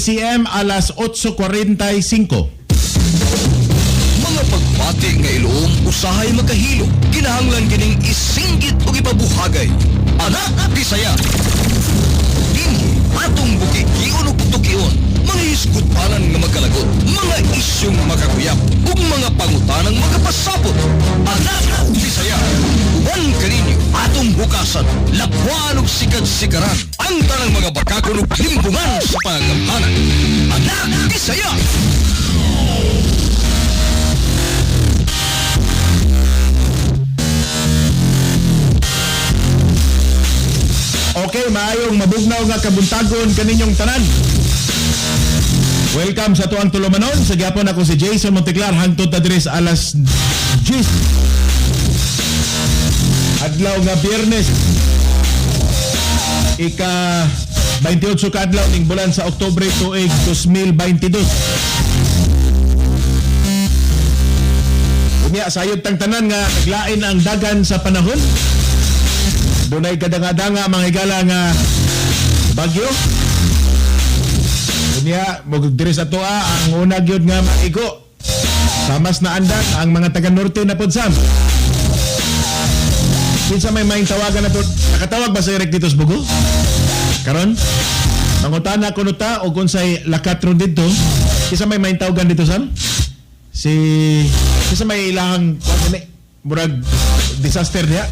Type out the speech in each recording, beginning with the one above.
CM alas 8:45. Mga pagbati nga iloom usahay makahilo. Kinahanglan kining isinggit ug ipabuhagay. Anak Bisaya. Dinhi atong bukikion ug putukion, mga hisgutpanan nga magkalagot, mga isyong makakuyap, ug mga pangutanang makapasabot. Anak Bisaya. Uban kaninyo atong bukasan, lakwaan ug sikad-sikaran, ang tanang mga bakakon ug limbungan sa pangamhanan. Anak Bisaya. Okay, maayong mabugnaw nga kabuntagon kaninyong tanan. Welcome sa tuang tulumanon. Sa gyapon ako si Jason Monteclar hangtod ta diri sa alas 10. Adlaw nga Biyernes. Ika 28 ka adlaw ning bulan sa Oktubre tuig 2022. Unya sayod tang tanan nga naglain ang dagan sa panahon. Dunay kadanga-danga mga higala nga bagyo. Unya mo diri sa atoa ang una gyud nga maigo. Samas na andan ang mga taga norte na pod sam. Kinsa may maing tawagan na to? Nakatawag ba sa Eric dito sa Bugo? Karon? Mangutana kuno ta og unsay lakat ron dito. Kinsa may maing tawagan dito sam? Si kinsa may ilahang kuan gani? Murag disaster diha.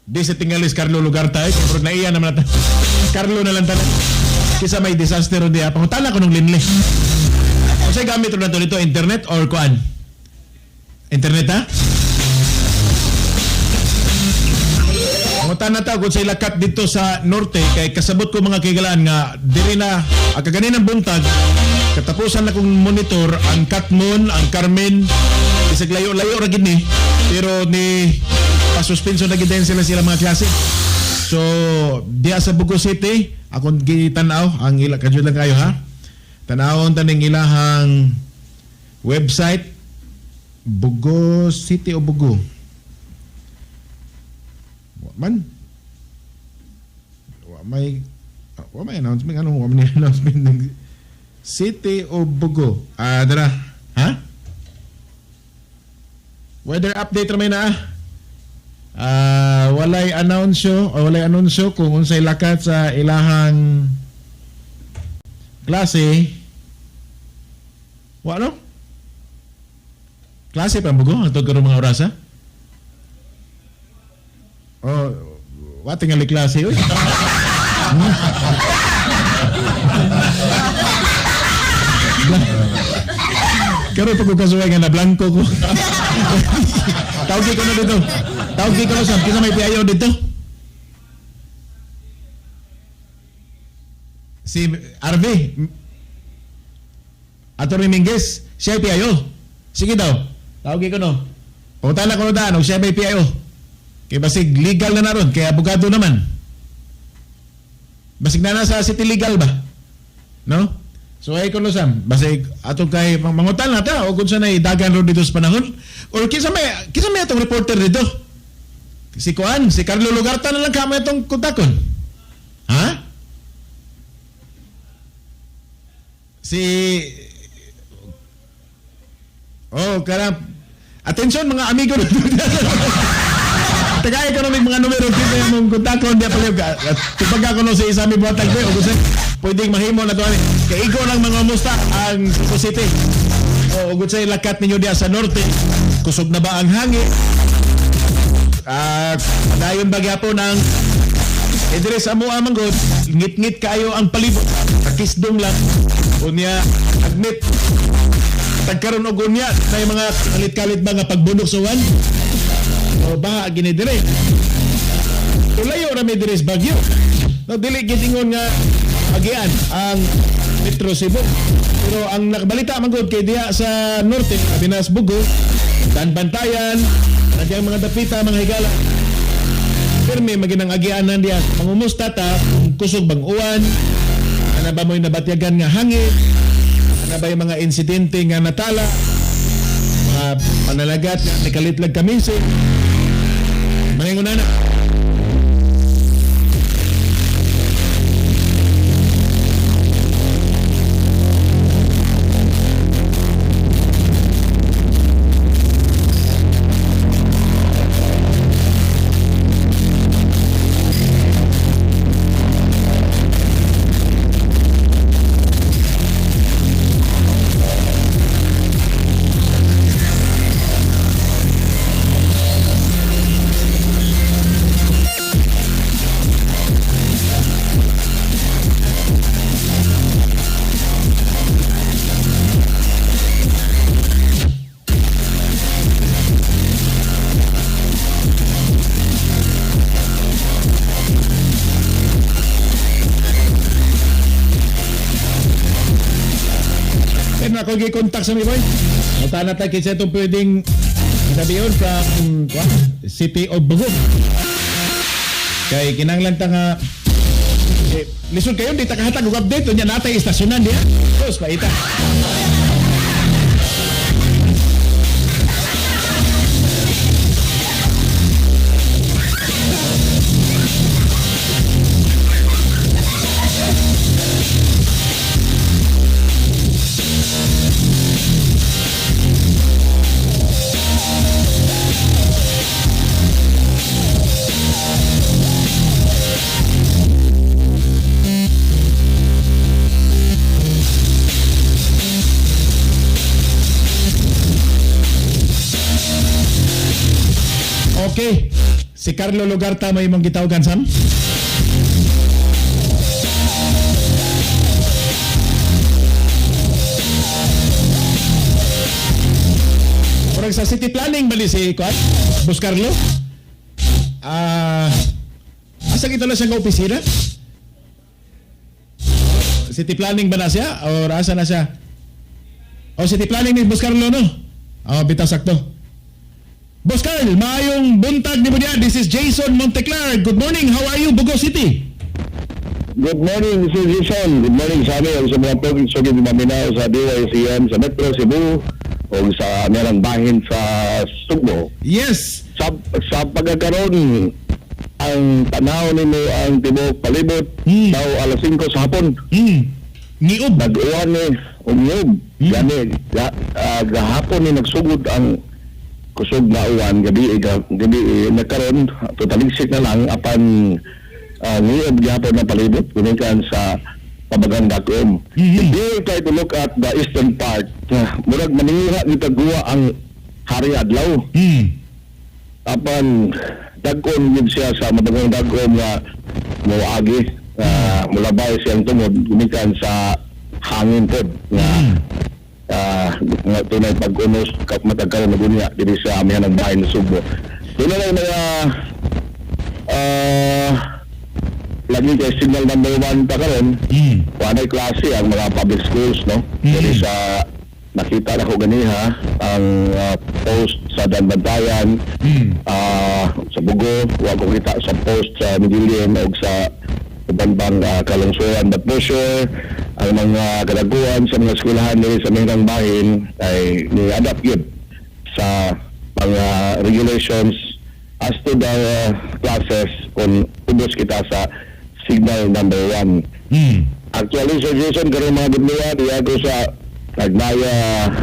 Di sa tingalis Carlo Lugarta eh. Pero naiya naman natin. Carlo na lang tanan. Kisa may disaster ron diha. Pangutana ko nung linli. Unsay gamit ron nato dito? Internet or kuan? Internet ha? Pangutana ta kung sa lakat dito sa norte kay kasabot ko mga kaigalaan nga diri na ang kaganinang buntag katapusan na kong monitor ang Katmon, ang Carmen, bisag layo-layo ra gid ni pero ni pasuspenso na gid din sila sila mga klase. So diya sa Bugo City akong gitan-aw ang ila kadyo lang kayo ha. Tan-awon ta ning ilahang website Bugo City o Bugo. Wa man. Wa may announcement ano wa man ni announcement ng City o Bugo. Ah, dara. Ha? Weather update ra may naa. Ah, walay anunsyo o walay anunsyo kung unsay lakat sa ilahang klase. Wa no? Klase pa ang Bugo hangtod karon mga orasa? Oh, wa tingali klase oy. Karon pag kasuway nga na blanco ko. Tawag ko na dito. Tawag ko na sa kinsa may PIO dito. Si RV Atty. Minguez, siya ay PIO. Sige daw. Tawag ko no. Pangutana ko na daan, og siya may PIO. Kay basig legal na naron, kay abogado naman. Basig na na sa city legal ba? No? So ay kuno sam, basig atong kay mangutan na ta og unsa nay dagan ron dito sa panahon or kinsa may atong reporter dito? Si Kuan, si Carlo Lugarta na lang kamo itong kontakon. Ha? Si Oh, kara atensyon mga amigo. Tagay ko mga numero dito yung mong kontakon diya pala. Tupag ako no sa isa mi buhatag ko og pwedeng mahimo na to ani. Kay igo lang mga musta ang Cebu City. O ug unsay lakat ninyo diya sa norte? Kusog na ba ang hangin? Padayon ba gyapon ang Idris amo manggod, ngit-ngit kayo ang palibot. Takisdong lang. Unya admit tagkaron og unya na yung mga kalit-kalit ba nga pagbunok sa uwan? O baha gini dire. Tulayo ra mi diri sa Bagyo. No dili gid ingon nga agian ang Metro Cebu. Pero ang nakabalita man gud kay diha sa norte, labi na sa Bugo, Danbantayan, nandiyan mga dapita, mga higala. Pirmi maginang agianan diha. Mangumusta ta kung kusog bang uwan, ana ba mo'y nabatyagan nga hangin, ana ba yung mga insidente nga natala, mga panalagat nga nakalitlag kamisi. Mangingon na. Ako gi-contact sa mi boy. Mutana ta kinsa itong pwedeng itabiyon from what? City of Bogo. Kay kinanglan ta nga eh, lisod kayo di ta kahatag og update unya natay istasyonan diha. Sus paita. Okay. Si Carlo Lugarta may imong gitawagan, Sam? Murag sa city planning bali si Kuan? Boss Carlo? Ah, asa kita lang siyang opisina? City planning ba na siya? Or asa na siya? O city planning ni Boss Carlo, no? Oh, bitaw sakto. Boss Carl, maayong buntag ni mo diyan. This is Jason Monteclar. Good morning. How are you, Bugo City? Good morning, Sir Jason. Good morning sa amin. Sa mga pag-sugid maminaw sa DYCM, sa Metro Cebu, o sa merang bahin sa Sugbo. Yes. Sa pagkakaroon, ang tanaw nimo ang tibuok palibot, daw alas 5 sa hapon. Ngiob. Nag-uwan ni, umyog. Gani, gahapon ni nagsugod ang kusog na uwan, gabi, gabi, nagkaroon, totaligsik na lang, apan ngiyog gihapon na palibot, gumikan sa pabagang dakom. If you try to look at the eastern part, murag maningira ni Tagua ang hari adlaw. Apan dagkon gid siya sa mabagang dagkom nga moagi, mulabay siyang tungod gumikan sa hangin pod nga nga tunay pag-unos kap matagkaroon na gunya diri sa amihan ng bahay ng Sugbo. Doon na lang mga lagi kay signal number 1 pa karon. Walay klase ang mga public schools, no? Diri sa nakita na ko ganiha ang post sa Danbantayan, sa Bugo, wa ko kita sa post sa Medellin o sa uban bang kalungsuran. But for sure, ang mga kadaguan sa mga eskwelahan diri sa Mingrang Bahin ay ni-adapt yun sa mga regulations as to the classes kung ubos kita sa signal number 1. Actually, Sir Jason, karon mga gudluwa, diya ko sa Nagnaya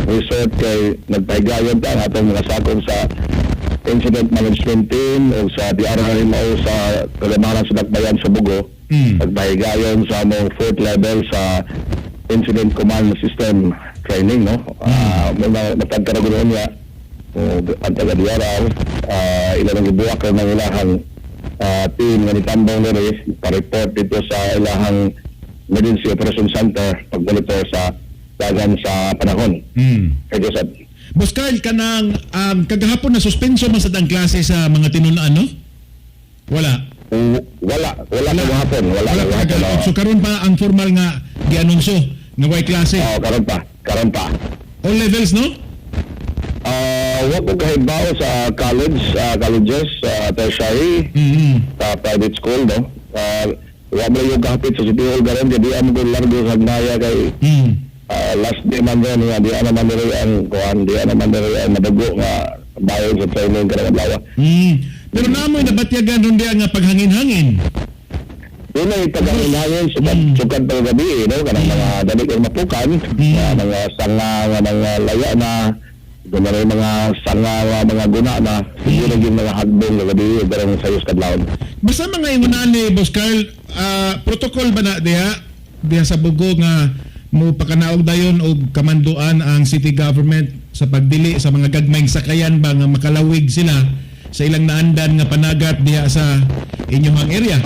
Resort kay nagpahigayon ta ang atong mga sakop sa Incident Management Team o sa DRRMO sa Kalamaran sa Dakbayan sa Bugo. Nagpahigayon sa among fourth level sa Incident Command System Training, no? Muna matagkaroon niya ang taga DRR, ilan ang gibuak ng ilahang team nga nitambong diri pa-report dito sa ilahang Emergency Operation Center pag-monitor sa dagan sa panahon. Kaya sa Boss Carl, kanang kagahapon na suspenso man sad ang klase sa mga tinun-an, no? Wala. Wala, wala kagahapon, wala Wala pa kagahapon. kagahapon. Oo. So karon pa ang formal nga gianunsyo nga way klase. Oo, karon pa, karon pa. All levels, no? Wa ko kahibaw sa colleges, tertiary, sa private school, no? Wa mo yung kahapit sa City Hall karon kay di amo ko largo sa Hagnaya kay last day man rin nga di naman diri ang kuan, di naman diri ang madugo nga bayon sa training karong adlaw. Pero naamoy nabatyagan ron diya nga paghangin-hangin. Doon ay pagkakinangin sukad, sukad pag gabi, eh, no? Kanang mga dali kang mapukan, nga mga sanga, nga mga laya na, doon na rin mga sanga, nga mga guna na, siguro yung mga hagbong nga gabi, eh, pero sa sayos kadlawon. Basta mga ingunan ni Boss Carl, protocol ba na diha diha sa Bugo nga mo pakanaog dayon og kamanduan ang city government sa pagdili sa mga gagmayng sakayan ba nga makalawig sila sa ilang naandan nga panagat diha sa inyong area?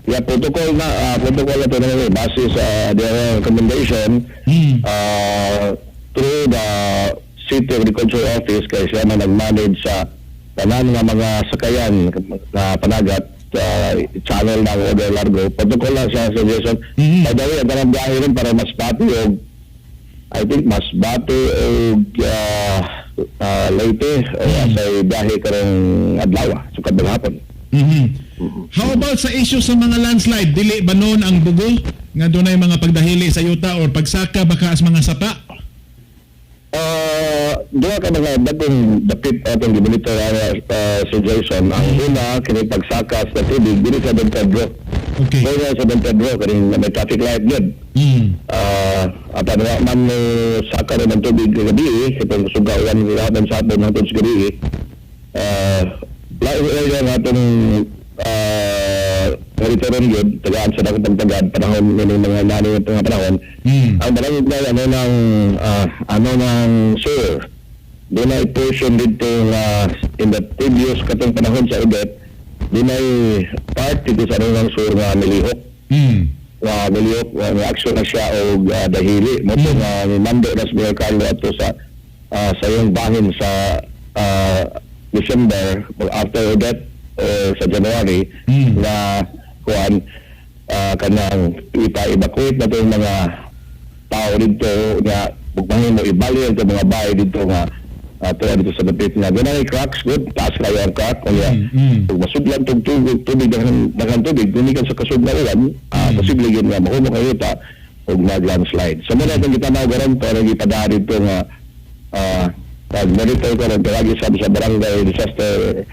Yeah, protocol na ito na base sa their recommendation, through the City Agriculture Office kay siya man nag-manage sa tanan nga mga sakayan na panagat channel ng Order Largo. Protocol lang siya suggestion. By the way, ang tanang biyahe rin para mas pati o I think Masbate o Leyte o sa biyahe karong adlaw sukad hapon. How about sa issue sa mga landslide? Dili ba noon ang Bogo nga dunay mga pagdahili sa yuta or pagsaka baka as mga sapa? Duha ka mga bagong dapit atong gimonitor si Jason. Ang una kini pagsaka sa tubig diri sa Don Pedro. Diri sa Don Pedro kini may traffic light gyud. Apan wa man mo saka rin ang tubig gabi katong suga ulan gihapon sa hapon hangtod sa gabi. Lain area nga atong monitoron gyud tagaan sa dakong pagtagad panahon ng mga nani nga panahon. Ang barangay ano ng sewer. Doon ay portion dito nga in the previous katong panahon sa Odette, doon ay part dito sa ano ng sewer nga milihok nga action na siya og dahili mo to nga mando na si Mayor Carlo ato sa iyong bahin sa December after Odette or sa January na kuan kanang ipa-evacuate na itong mga tao dito nga bugmangin mo ibali ang mga bahay dito nga tuwa dito sa dapit nga ganang cracks good taas kayo ang crack kaya kung masudlan tong tubig tubig daghan daghan tubig gumikan sa kasud na ulan posible gyud nga mahumok kayo ta og nag-landslide. So muna itong gitanaw karon pero gipadari dito nga pag-monitor ko rin palagi sa barangay disaster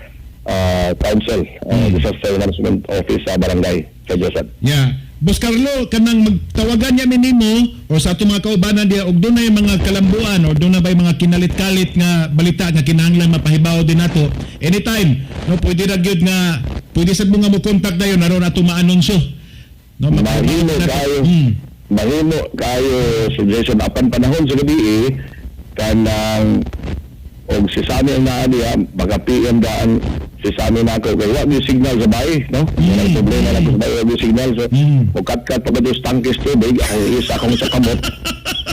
council, disaster management office sa barangay sa Josan. Yeah. Boss Carlo, kanang magtawagan niya minimo o sa atong mga kaubanan diya og dunay mga kalambuan o dunay bay mga kinalit-kalit nga balita nga kinahanglan mapahibaw din nato anytime, no? Pwede ra gyud nga pwede sad mo nga mo contact dayon aron ato maanunsyo, no? Mapahibaw Mahimo nato. kayo. Mahimo kayo si Jason apan panahon sa gabi eh, kanang og si Sammy ang naa diya baka PM daan si Sammy na ako kay wa may signal sa bahay, no? Wala problema na sa bahay, wa may signal, so og kat-kat pa sa tangkis tubig ako isa akong sa kamot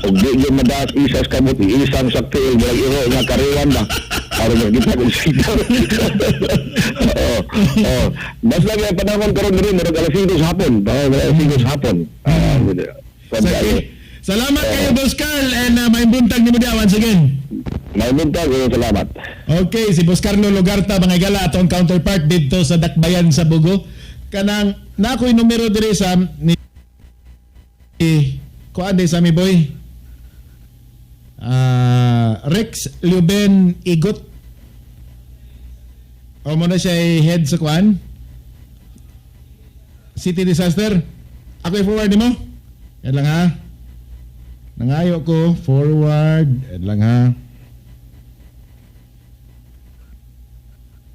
og di gyud madaas isa sa kamot isang sa tiil murag iro nga kariwan ba para makita kong signal. Oo, oo. Basta lang yung panahon karon diri murag alas 5 sa hapon, alas 5 sa hapon. Sige. Salamat kayo, Boss Carl, and may buntag nimo diya once again. May buntag, salamat. Okay, si Boss Carlo Logarta, mga igala, atong counterpart dito sa Dakbayan sa Bogo. Kanang na ako'y numero diri sa ni kuan di sa mi boy. Rex Leuben Igot. O mo na siya ay head sa kuan. City Disaster. Ako i-forward nimo. Yan lang ha. Nangayo ko forward. Yan lang ha.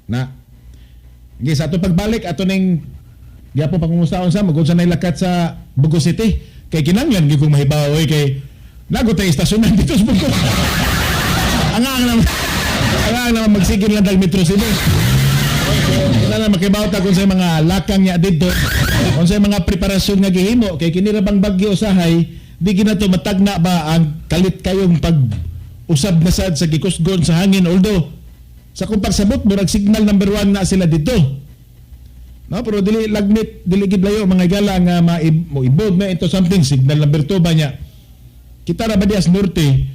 Na. Sige, sa ato pagbalik, ato ning gyapon pangumustaon sa magud sa lakat sa Bogo City. Kay kinanglan gyud kong mahibaw oy kay nago tay istasyonan dito sa Bogo. Ang naman magsigil lang tag Metro Cebu. Wala na makibaw ta kung sa mga lakang niya dito, kung sa mga preparasyon nga gihimo kay kini ra bang bagyo usahay, di gina to matagna ba ang kalit kayong pag usab na sad sa gikusgon sa hangin, although sa kung pagsabot murag signal number 1 na sila dito. No, pero dili lagmit, dili gid layo mga igala nga moibog na into something signal number 2 ba niya. Kita ra ba dias norte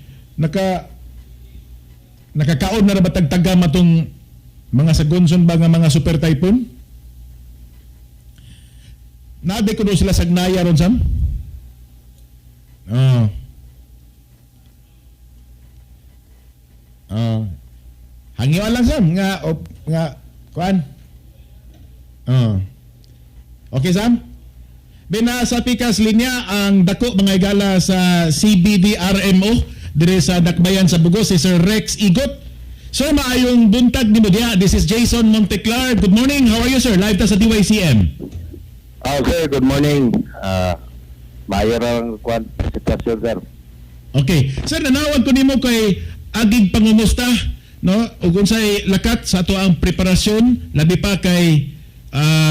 nakakaon na ra ba tagtaga matong mga sa Gonzon ba nga mga super typhoon? Naade ko sila sagnaya ron sam? Oh. Oh. Hangyoan lang sam nga op, nga kuan. Oh. Okay Sam? Bina sa pikas linya ang dako mga igala sa CBDRMO dire sa Dakbayan sa Bugos si Sir Rex Igot. Sir, maayong buntag nimo diha. This is Jason Monteclar. Good morning. How are you, sir? Live ta sa DYCM. Okay, good morning. Mayor ang kwan sitwasyon, sir. Okay. Sir, nanawag ko nimo kay agig pangumusta, no? Ug unsay lakat sa ato ang preparasyon labi pa kay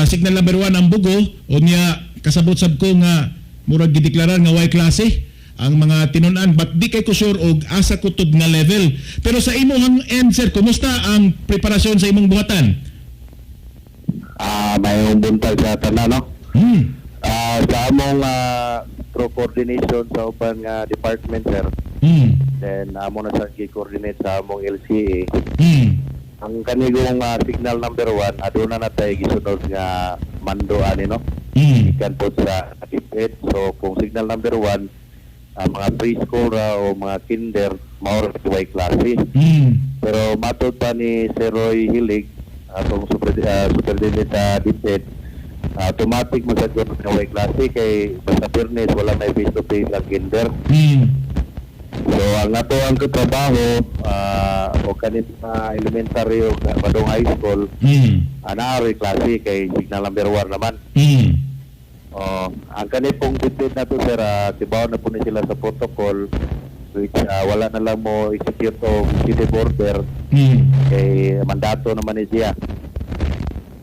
signal number 1 ang Bugo unya kasabot sab ko nga murag gideklarar nga way klase ang mga tinun-an, but di kay ko sure og asa kutob nga level. Pero sa imong end, sir, kumusta ang preparasyon sa imong buhatan? May buntag sa tanan, no? Hmm. Sa among through coordination sa uban nga department, sir. Then amo na sa gi-coordinate sa among LCA. Ang kanigong signal number 1, aduna na tay gisunod nga mando ani, no? Gikan po sa DepEd. So kung signal number 1, ang mga preschool ra o mga kinder mao ra way klase. Pero matod pa ni Sir Roy Hilig, atong superintendent sa DepEd, automatic man sad nga way klase kay basta Biyernes wala may face to face ang kinder. So ang ato ang katrabaho o kanin mga elementary o padung high school, naa rin klase kay signal number 1 naman. Oh, ang kani pong DepEd na to, sir, tibaw na po ni sila sa protocol which wala na lang mo execute og executive order kay mandato naman ni siya.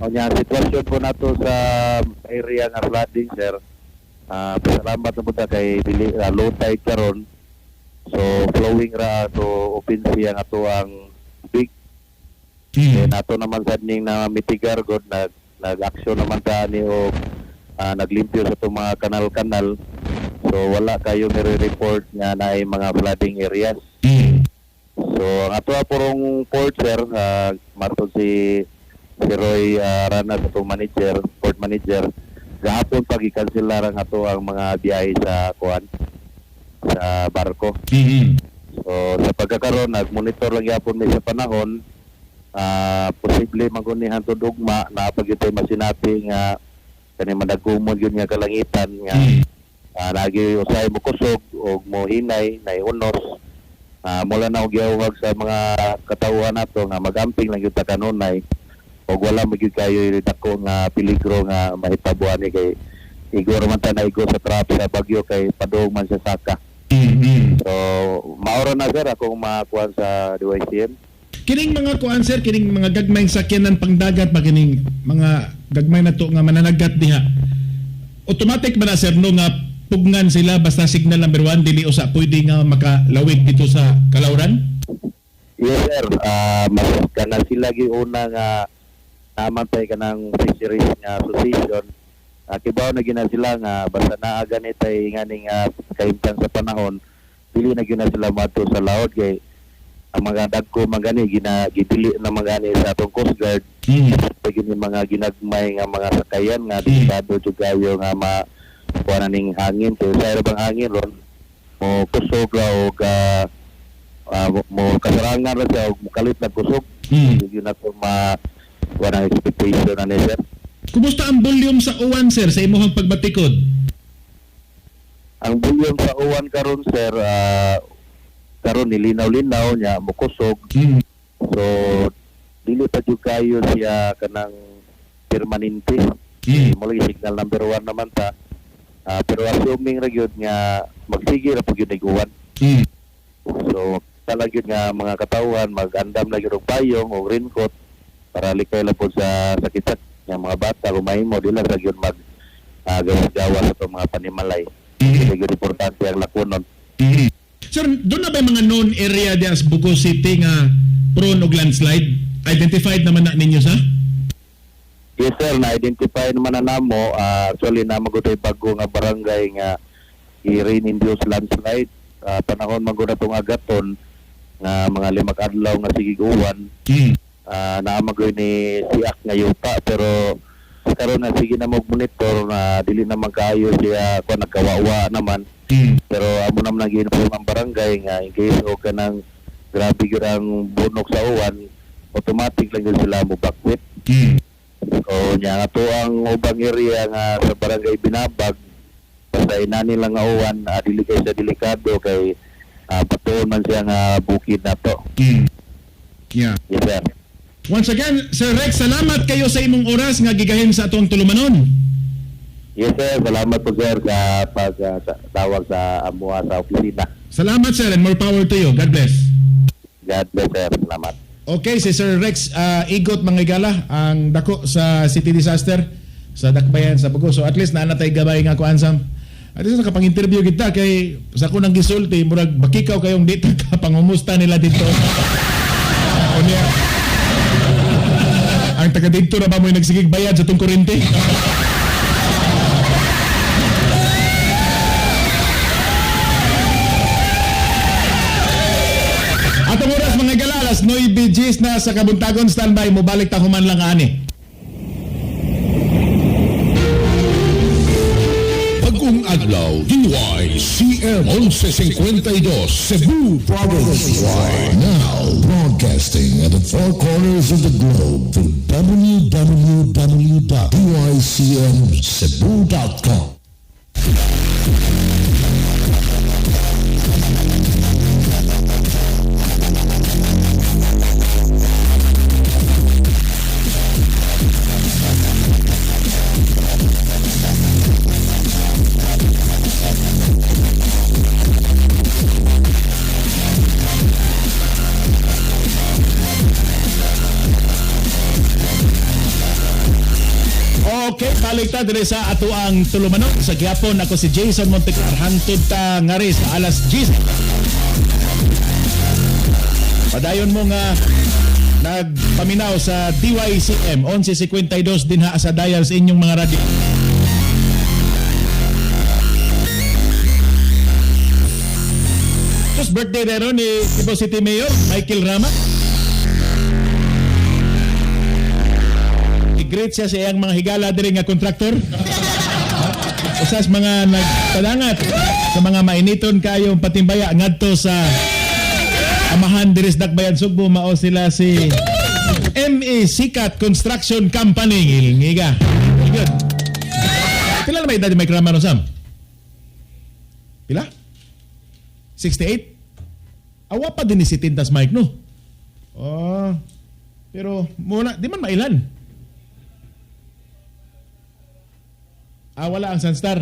O niya, sitwasyon po nato sa area nga flooding, sir. Pasalamat na po ta kay dili low tide karon. So flowing ra to open sea ang ato ang big. Then ato naman sad ning na mitigar god, nag-action naman ta ni o naglimpyo sa itong mga kanal-kanal. So wala kayo nire-report nga naay mga flooding areas. So ang ato purong port, sir, matod si si Roy Rana sa atong manager, port manager, gahapon pag i-cancelar ang ato ang mga biyahe sa kuan sa barko. So sa pagkakaroon, nag-monitor lang gyapon mi sa panahon. Posible magunihan to dugma na pag ito'y masinati nga kani madagkumon yun nga kalangitan nga lagi usahay mo kusog o mo hinay na unos. Mula na og giawag sa mga katawhan nato nga magamping lang gyud ta kanunay og wala man gyud kayo dako nga peligro nga mahitabo ani kay igor man ta na igo sa trap sa bagyo kay padung man sa saka. So maoro na, sir, akong makuha sa DYCM. Kining mga kuan, sir, kining mga gagmayng sakyanan pangdagat pa, kining mga gagmay na to nga mananagat diha. Automatic ba na, sir, no, nga pugnan sila basta signal number 1, dili usa pwede nga makalawig dito sa kalawran? Yes, sir. Mas kana sila giuna nga namantay kanang fisheries nga association. Kibaw na gina sila nga basta naa ganitay nganing kahimtang sa panahon, dili na gina sila moadto sa laod kay ang mga dagko man gani gina gidili na man gani sa atong Coast Guard. Pag yun yung mga ginagmay nga mga sakayan nga delikado jud kayo nga ma kuha na ning hangin kay sa bang hangin ron mo kusog ra og mo kasarangan ra siya og mokalit na kusog. Yun na to ma kuha na expectation na ni sir. Kumusta ang volume sa uwan, sir, sa imuhang pagbatikod? Ang volume sa uwan karon, sir, karon nilinaw-linaw niya mokusog. So dili pa jud kayo siya kanang permanente. Mo lagi signal number 1 naman ta. Pero assuming ra gyud nga magsige ra pud gyud nig uwan. So tala gyud nga mga katawhan mag-andam na gyud og payong o raincoat para likay lang pud sa sakit nga mga bata kung mahimo dili ra gyud mag gawas-gawas sa itong mga panimalay. Dili gyud importante ang lakunon. Sir, doon na ba yung mga known area diya sa Bogo City nga prone og landslide? Identified naman na ninyo sa? Yes, sir, na-identify naman na namo. Actually, na magutay bago nga barangay nga i-rain-induced landslide. Panahon man gud na tong agaton nga mga 5 ka adlaw nga sigig uwan. Naa man gud ni siak nga yuta pero karon na sige na mo monitor na dili naman kaayo siya kuan nagkawawa naman. Pero amo naman nang gi-inform ang barangay nga in case og kanang grabe gyud ang bunok sa uwan, automatic lang gyud sila mo evacuate. So nya nga to ang ubang area nga sa barangay Binabag, basta inani lang nga uwan, dili kay sa delikado kay patuon man siya nga bukid na to. Yes, sir. Once again, Sir Rex, salamat kayo sa imong oras nga gigahin sa atong tulumanon. Yes, sir, salamat po, sir, sa pag tawag sa amuha sa opisina. Salamat, sir, and more power to you. God bless. God bless, sir. Salamat. Okay, si Sir Rex Igot, mga igala, ang dako sa City Disaster sa Dakbayan sa Bogo. So at least naa natay gabay nga kuan, Sam. At least nakapang-interview kita kay sa kunang gisulti murag bakikaw kayong di ta ka pangumusta nila dito. Unya. Ang taga dito ra ba mo'y nagsigig bayad sa tong kuryente? 9 na sa kabuntagon, standby, mobalik ta human lang ani. Bagong adlaw, DYCM 1152, Cebu Province. Now, broadcasting at the four corners of the globe through www.dycmcebu.com. Okay, balik ta dire sa ato ang tulumanon. Sa gyapon ako si Jason Monteclar, hangtod ta ngari sa alas 10. Padayon mo nga nagpaminaw sa DYCM 1152 dinha sa dial sa inyong mga radyo. Tapos birthday na ni Cebu City Mayor Michael Rama. I-greet siya sa iyang mga higala diri nga kontraktor. Usas mga nagpadangat sa mga mainiton kayong patimbaya ngadto sa Amahan diri sa Dakbayan Sugbo, mao sila si ME Sikat Construction Company. Ngiga. Good. Pila na ba edad ni Mike Rama no, Sam? Pila? 68? Awa pa din ni si Tintas Mike, no? Oh, pero muna, di man mailan. Ah, wala ang Sunstar.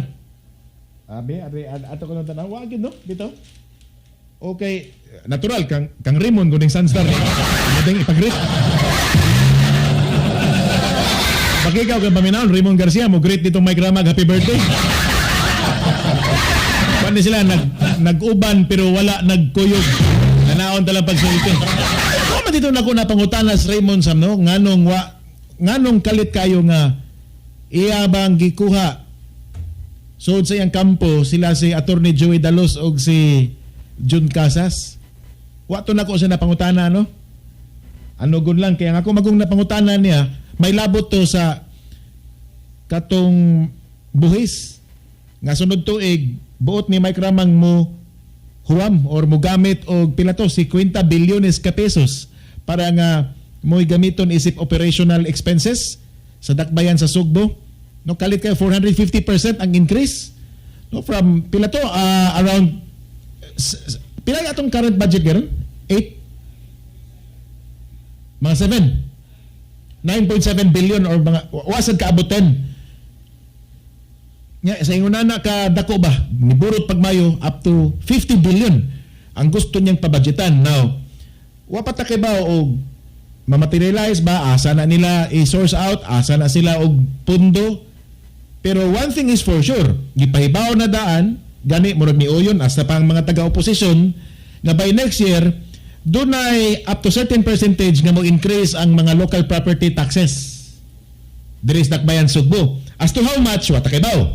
Abi, ari, ato ko nang tanaw. Wa no? Dito. Okay, natural kang kang Raymond kuning Sunstar. Pwedeng ipag-greet. Pag ikaw kang paminaon, Raymond Garcia, mo greet ditong Mike Ramag, happy birthday. Paano sila nag-uban pero wala nagkuyog. Nanaon talang pagsulti. Kung man dito nako napangutanas Raymond Sam, no, nganong kalit kayo nga iya bang gikuha sud sa iyang kampo sila si Attorney Joey Dalos og si Jun Casas. Wa to nako siya napangutana, no? Ano gun lang kaya nga ako magong napangutana niya, may labot to sa katong buhis nga sunod tuig buot ni Mike Ramang mo huwam or mo gamit og pila to, 50 bilyones ka pesos para nga mo'y gamiton isip operational expenses sa dakbayan sa Sugbo. No, kalit kayo, 450% ang increase. No, from pila to, around pila yung atong current budget karon? 8, mga 7, 9.7 billion or mga wasad kaabot 10. Nya sa ingon na ka dako ba niburot pagmayo up to 50 billion ang gusto niyang pabudgetan. Now, wa pa ta kay ba og mamaterialize ba, asa na nila i-source out, asa na sila og pundo. Pero one thing is for sure, gipahibaw na daan gani murag ni uyon hasta pa ang mga taga-oposisyon nga by next year dunay up to certain percentage nga mo increase ang mga local property taxes diri sa Dakbayan Sugbo. As to how much, wa ta kay baw.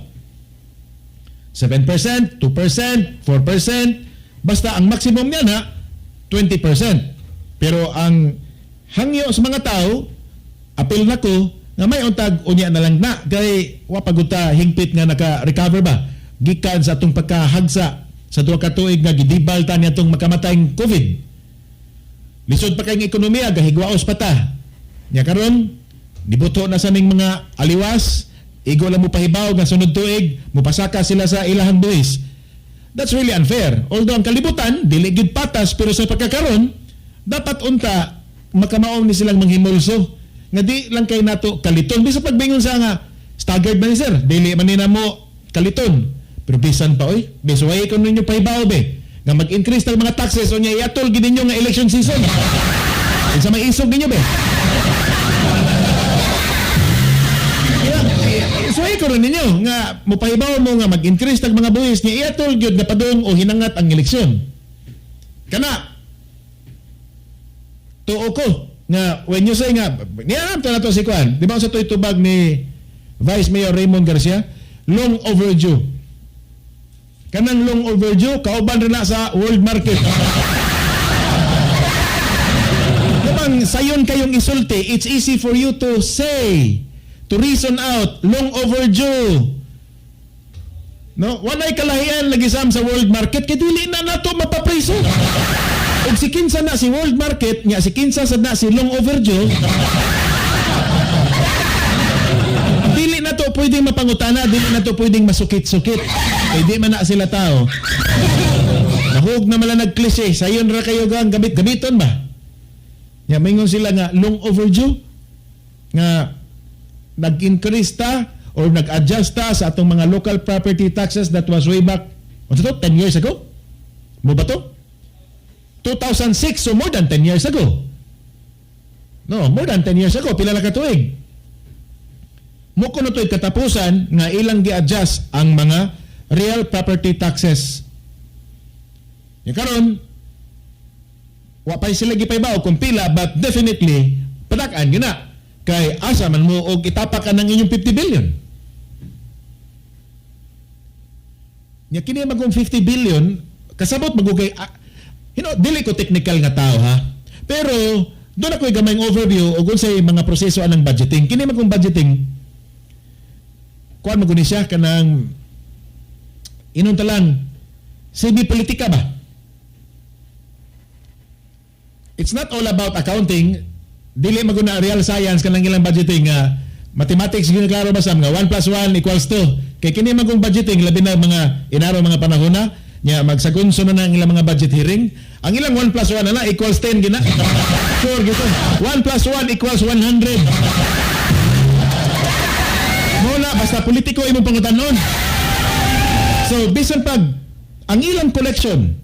7%, 2%, 4%, basta ang maximum niya na 20%. Pero ang hangyo sa mga tao, apil na ko, nga may untag unya na lang na kay wa pa gud ta hingpit nga naka-recover ba gikan sa atong pagkahagsa sa 2 ka tuig nga gidibal ta niya atong makamatayng COVID. Lisod pa kayong ekonomiya, gahigwaos pa ta. Nya karon, nibuto na sa aming mga aliwas, igo lang mo pahibaw nga sunod tuig, mupasaka sila sa ilahang buwis. That's really unfair. Although ang kalibutan, dili gyud patas, pero sa pagkakaron, dapat unta makamaom ni silang manghimulso. Nga di lang kay nato kaliton. Bisa pagbingon sa nga, staggered man ni sir, dili man ni namo kaliton. Pero bisan pa oy, bisuway ko ninyo pahibaw be. Nga mag-increase ng mga taxes o niya iatol gid ninyo nga election season. Unsa may isog ninyo be? Suway ko rin ninyo nga mopahibaw mo nga mag-increase tag mga buhis ni iatol gyud nga padung o hinangat ang eleksyon. Kana tuo ko nga when you say nga niya to na to si Kwan, di ba sa to'y tubag ni Vice Mayor Raymond Garcia, long overdue. Kanang long overdue kauban rin na sa world market. Di ba? Kanang sayon kayong isulti, it's easy for you to say, to reason out, long overdue. No, walay kalahian lagi, Sam, sa world market kay dili na nato mapapriso. Ug si kinsa na si world market nya, si kinsa sad na si long overdue, dili na to pwedeng mapangutana, dili na to pwedeng masukit-sukit. Kay di man na sila tao. Nahug na mala nag-cliche, sayon ra kayo gang gamit gamiton ba? Nya mingon sila nga long overdue nga nag-increase ta or nag-adjust ta sa atong mga local property taxes. That was way back, what's to, 10 years ago? Mo ba to? 2006, so more than 10 years ago. No, more than 10 years ago, pila na ka tuig. Mo kuno to'y katapusan nga ilang gi-adjust ang mga real property taxes. Yung karon, wa pa sila gipaybaw kung pila, but definitely padak-an gyud na. Kay asa man mo og itapak ang inyong 50 billion? Nya kini magong 50 billion kasabot magugay dili ko technical nga tao ha. Pero doon ako'y gamayng overview og unsay mga proseso anang budgeting. Kini magong budgeting, kuan mo guni siya kanang inon ta lang CB politika ba? It's not all about accounting. Dili maguna real science kanang ilang budgeting nga mathematics gyud, klaro ba, Sam, nga 1 plus 1 equals 2. Kay kini magong budgeting, labi na mga inaro mga panahon na nya magsagunso na ang ilang mga budget hearing, ang ilang 1 plus 1 na equals 10 gina. Sure gito. 1 plus 1 equals 100. Mao na basta politiko imong pangutanon. So bisan pag ang ilang collection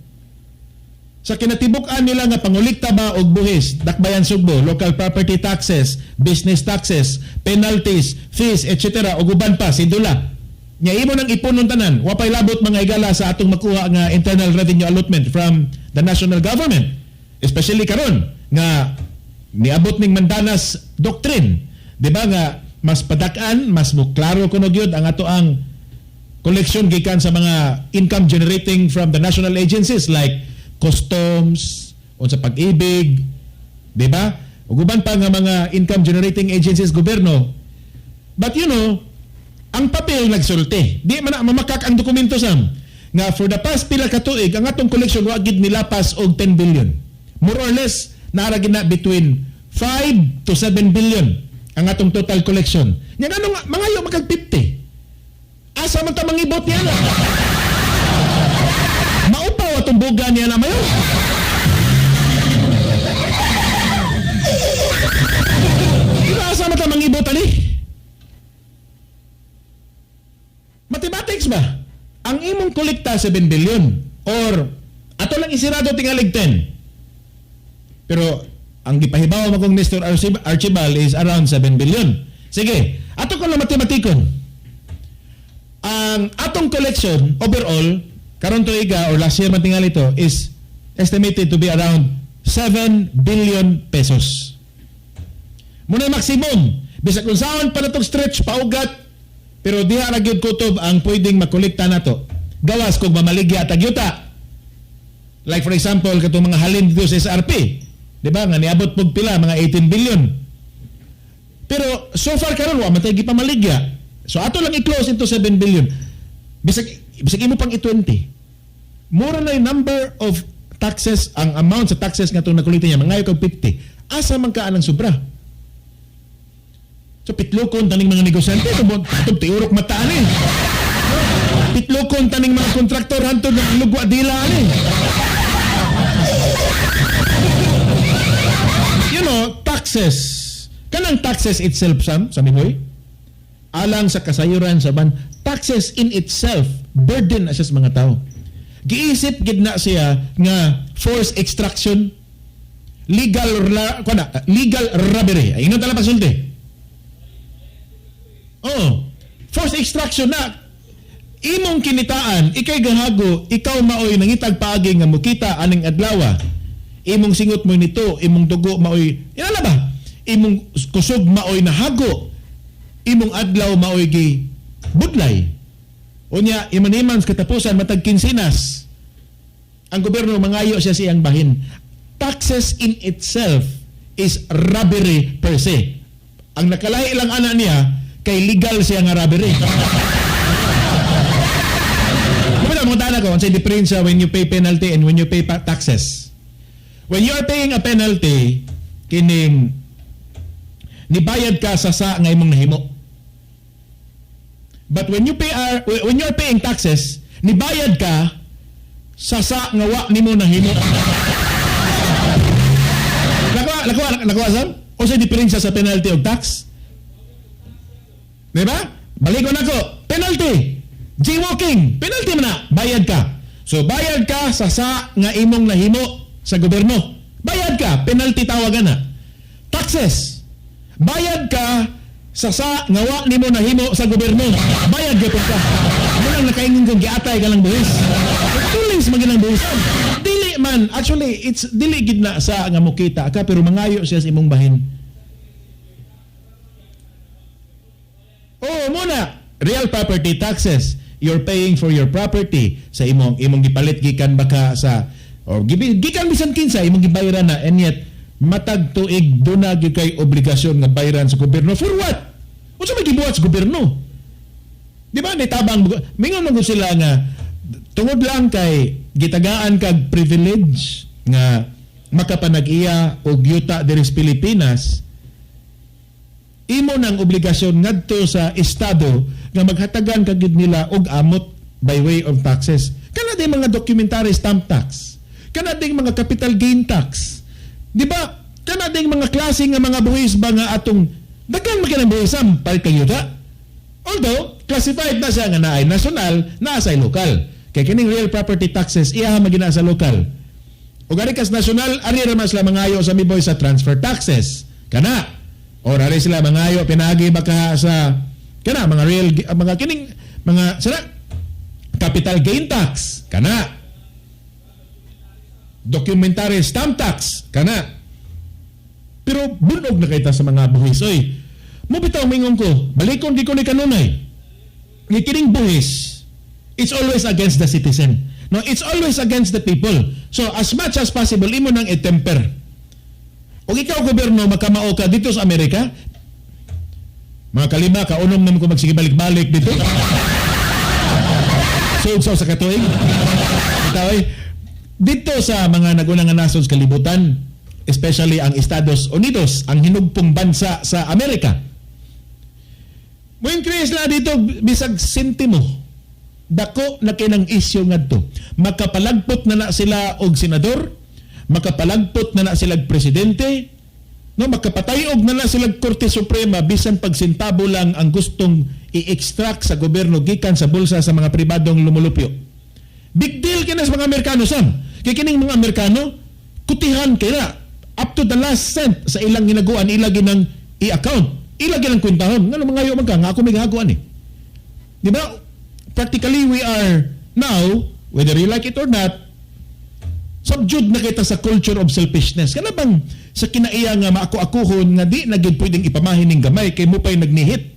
sa kinatibuk-an nila nga pangulikta ba og buhis, dakbayan Sugbo, local property taxes, business taxes, penalties, fees, etc. ug uban pa, sidula. Nya imo nang ipunon tanan, wa pay labot, mga higala, sa atong makuha nga internal revenue allotment from the national government. Especially karon nga niabot ning Mandanas Doctrine. Di ba nga mas padak-an, mas mo klaro kuno gyud ang ato ang collection gikan sa mga income generating from the national agencies like customs, o sa Pag-IBIG, di ba? Ug uban pa nga mga income generating agencies gobyerno. But ang papel nagsulti. Di man na mamakak ang dokumento, Sam. Nga for the past pila ka tuig, ang atong collection wa gid nilapas og 10 billion. More or less, naara gid na between 5 to 7 billion ang atong total collection. Nya ngano nga mangayo magkag 50? Asa man ta mangibot niya na? Maupaw atong buga niya na mayo. Diba, asa man ta mangibot ani? Mathematics ba? Ang imong kolekta 7 billion or ato lang isirado tingalig 10. Pero ang gipahibaw mo kong Nestor Archibald is around 7 billion. Sige, ato ko lang matematikon. Ang atong collection overall karon tuiga or last year man tingali ito is estimated to be around 7 billion pesos. Muna maximum. Bisag kung saan pa natong stretch paugat, pero diha ra gyud kutob ang pwedeng makolekta nato. Gawas kung mamaligya tag yuta. Like for example, katong mga halin dito sa SRP. Di ba? Nga niabot pog pila, mga 18 billion. Pero so far karon wa man tay gipamaligya. So ato lang i-close into 7 billion. Bisag bisag imo pang i-20. Mura na yung number of taxes, ang amount sa taxes nga itong nakolekta niya, mangayo kag 50. Asa man ka anang sobra? So pitlokon taning mga negosyante, itong tiurok mataan eh. Pitlokon taning mga kontraktor hantod ng lugwa dila ani. Taxes. Kanang taxes itself, Sam, sa Minoy, alang sa kasayuran sa ban, taxes in itself, burden na siya sa mga tao. Giisip gid na siya nga force extraction, legal kuwan na, legal robbery. Ay, ingon tala pagsulti. Oh, force extraction na imong kinitaan, ikay gahago, ikaw maoy nangitag paagi nga mukita aning adlawa. Imong singot mo nito, imong dugo maoy, inala ba? Imong kusog maoy nahago. Imong adlaw maoy gi budlay. Unya, iman-iman sa katapusan matag kinsinas. Ang gobyerno mangayo siya siyang bahin. Taxes in itself is robbery per se. Ang nakalahi lang ana niya kay legal siya nga robbery. Kumita mo tana ko unsay diferensya when you pay penalty and when you pay taxes. When you are paying a penalty, kining nibayad ka sa nga imong nahimo. But when you are paying taxes, nibayad ka sa nga wa nimo nahimo. Nakuha, nakuha, nakuha, Sam? Unsay diferensya sa penalty og tax? Di ba? Balik ko nako. Penalty. Jaywalking. Penalty man na. Bayad ka. So bayad ka sa nga imong nahimo sa gobyerno. Bayad ka. Penalty tawagan na. Taxes. Bayad ka sa nga wa nimo nahimo sa gobyerno. Bayad gyud ka. Mo lang nakaingon kang giatay ka lang buhis. Tulis man ginang buhis. Dili man, actually it's dili gid na sa nga mokita ka pero mangayo siya sa imong bahin. Oh, muna. Real property taxes. You're paying for your property sa imong gipalit gikan baka sa or gikan bisan kinsa imong gibayaran na, and yet matag tuig duna gyud kay obligasyon nga bayaran sa gobyerno. For what? Unsa may gibuhat sa gobyerno? Di ba nitabang mingon man gud sila nga tungod lang kay gitagaan kag privilege nga makapanag-iya og yuta diri sa Pilipinas, imo nang obligasyon ngadto sa estado nga maghatagan ka gid nila og amot by way of taxes. Kana din mga documentary stamp tax. Kana ding mga capital gain tax. Di ba? Kana ding mga klase nga mga buhis ba nga atong daghan man kanang buhis am palit kang yuta. Although classified na siya nga naay national, naa sa local. Kay kining real property taxes iya man gina sa local. Ug ari kas national, ari ra man sila mangayo sa miboy sa transfer taxes. Kana. Or ari sila mangayo pinaagi baka sa kana mga real mga kining mga sila capital gain tax kana, documentary stamp tax kana, pero bunog na kita sa mga buhis, oy. Mo bitaw mingon ko, balikon di ko ni kanunay nga kining buhis, it's always against the citizen, no? It's always against the people. So as much as possible, imo nang i-temper. Og ikaw gobyerno, makamao ka dito sa Amerika, mga kalima, kaunom naman ko magsige balik-balik dito. So, sa katuig. Ito, eh, dito sa mga nagunang nga nasod sa kalibutan, especially ang Estados Unidos, ang hinugpong bansa sa Amerika. Mo increase na dito bisag sentimo. Dako na kinang isyu ngadto. Makapalagpot na na sila og senador, makapalagpot na na sila og presidente, no, makapatayog na na sila og Korte Suprema bisan pag sentabo lang ang gustong i-extract sa gobyerno gikan sa bulsa sa mga pribadong lumulupyo. Big deal kina sa mga Amerikano, Sam. Kay kining mga Amerikano, kutihan kay na up to the last cent sa ilang ginaguan, ila ginang i-account. Ila ginang kwentahon. Ngano mangayo man ka nga ako may gahaguan eh. Di ba? Practically we are now, whether you like it or not, subdued na kita sa culture of selfishness. Kana bang sa kinaiya nga maako-akuhon nga di na gyud pwedeng ipamahin ning gamay kay mo pa'y nagnihit.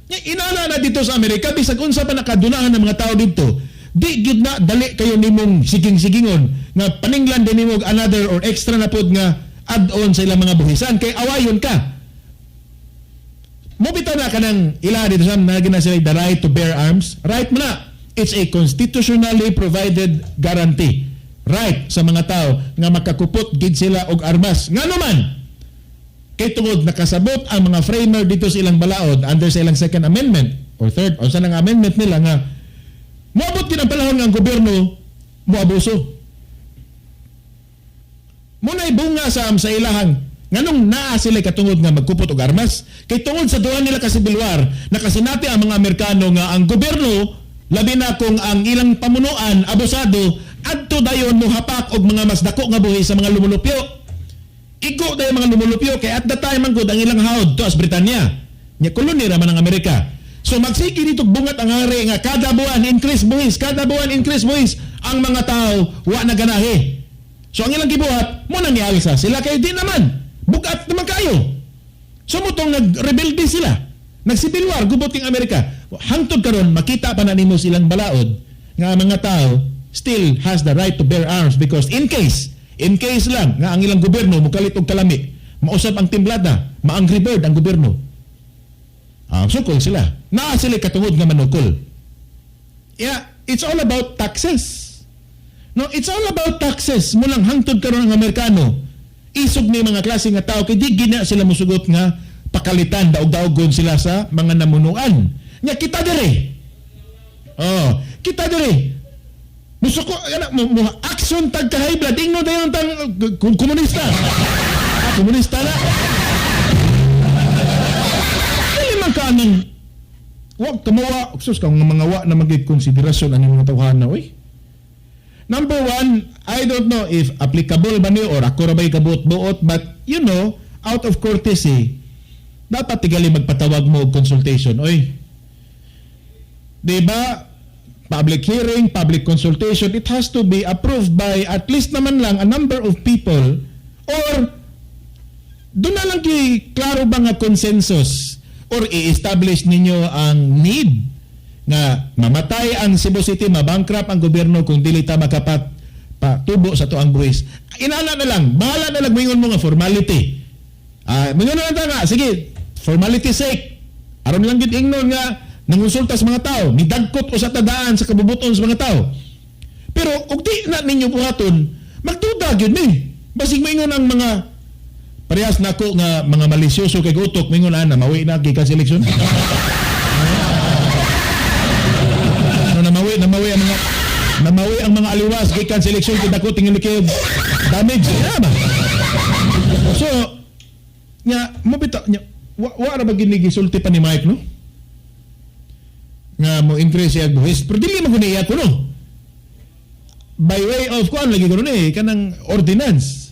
Nya, inana na dito sa Amerika, bisag unsa pa nakadunahan ng mga tao dito, di gyud na dali kayo nimong siging-sigingon nga paninglan din nimo og another or extra na pod nga add-on sa ilang mga buhisan kay awayon ka. Mo bitaw na kanang ila dito sa na gina sila the right to bear arms. Right mo na. It's a constitutionally provided guarantee. Right sa mga tao nga makakupot gid sila og armas. Ngano man? Kay tungod nakasabot ang mga framer dito sa ilang balaod under sa ilang Second Amendment or third o sa nang amendment nila nga moabot din ang panahon nga ang gobyerno moabuso. Muna'y bunga sa ilahang nganong naa sila katungod nga magkupot og armas kay tungod sa duha nila ka civil war, nakasinati ang mga Amerikano nga ang gobyerno, labi na kung ang ilang pamunuan abusado, adto dayon mohapak og mga mas dako nga buhi sa mga lumulupyo. Igo dayon mga lumulupyo kay at the time man gud ang ilang hawd to as Britanya nya koloni ra man ang Amerika. So magsige dito bungat ang hari nga kada buwan increase buhis, kada buwan increase buhis, ang mga tao wa na ganahe. So ang ilang gibuhat mo nang gialsa sila kay di naman bugat naman kayo. So mutong nagrebelde sila. Nag-civil war gubot king Amerika. Hangtod karon makita pa na nimo silang balaod nga ang mga tao still has the right to bear arms because in case lang nga ang ilang gobyerno mukalit og kalami, Mausab ang timblada, ma-angry bird ang gobyerno. Ah, sukol sila. Naa sila katungod nga manukol. Yeah, it's all about taxes. No, it's all about taxes. Mulang hangtod karon ang Amerikano. Isog ni mga klase nga tao kay di gina sila musugot nga pakalitan, daog-daogon sila sa mga namunuan. Nya kita dire. Oh, kita dire. Musuko ana mo, mo action tag ka high blood, ingno dayon tang komunista. Ah, komunista na. Dili man ka anang wa kamawa, sus kang mga wa na magig konsiderasyon ani mga tawhana, oy. Number one, I don't know if applicable ba ni or ako ra ba'y kabuot-buot, but out of courtesy, dapat tigali magpatawag mo og consultation. Oy, di ba? Public hearing, public consultation, it has to be approved by at least naman lang a number of people or doon na lang kay klaro ba nga consensus or i-establish ninyo ang need nga mamatay ang Cebu City, mabankrupt ang gobyerno kung dili ta makapat patubo sa tuang buwis. Inana na lang, bahala na lang moingon mo nga formality. Ah, moingon na lang ta nga, sige, formality sake. Aron lang gid ingnon nga nangonsulta sa mga tao, midagkot usa ta daan sa kabubuton sa mga tao. Pero og di na ninyo buhaton, magduda gyud ni. Basig moingon ang mga parehas nako nga mga malisyoso kay utok, moingon ana mawi na gikan sa eleksyon. No, namawi ang mga aliwas gikan sa eleksyon kay dako tingali kay damage. Yeah, ba? So nya mo bitaw nya wa ra ba gini gisulti pa ni Mike, no? Nga mo increase siya buwis, pero dili man guni iya kuno. By way of kuan lagi kuno ni kanang ordinance.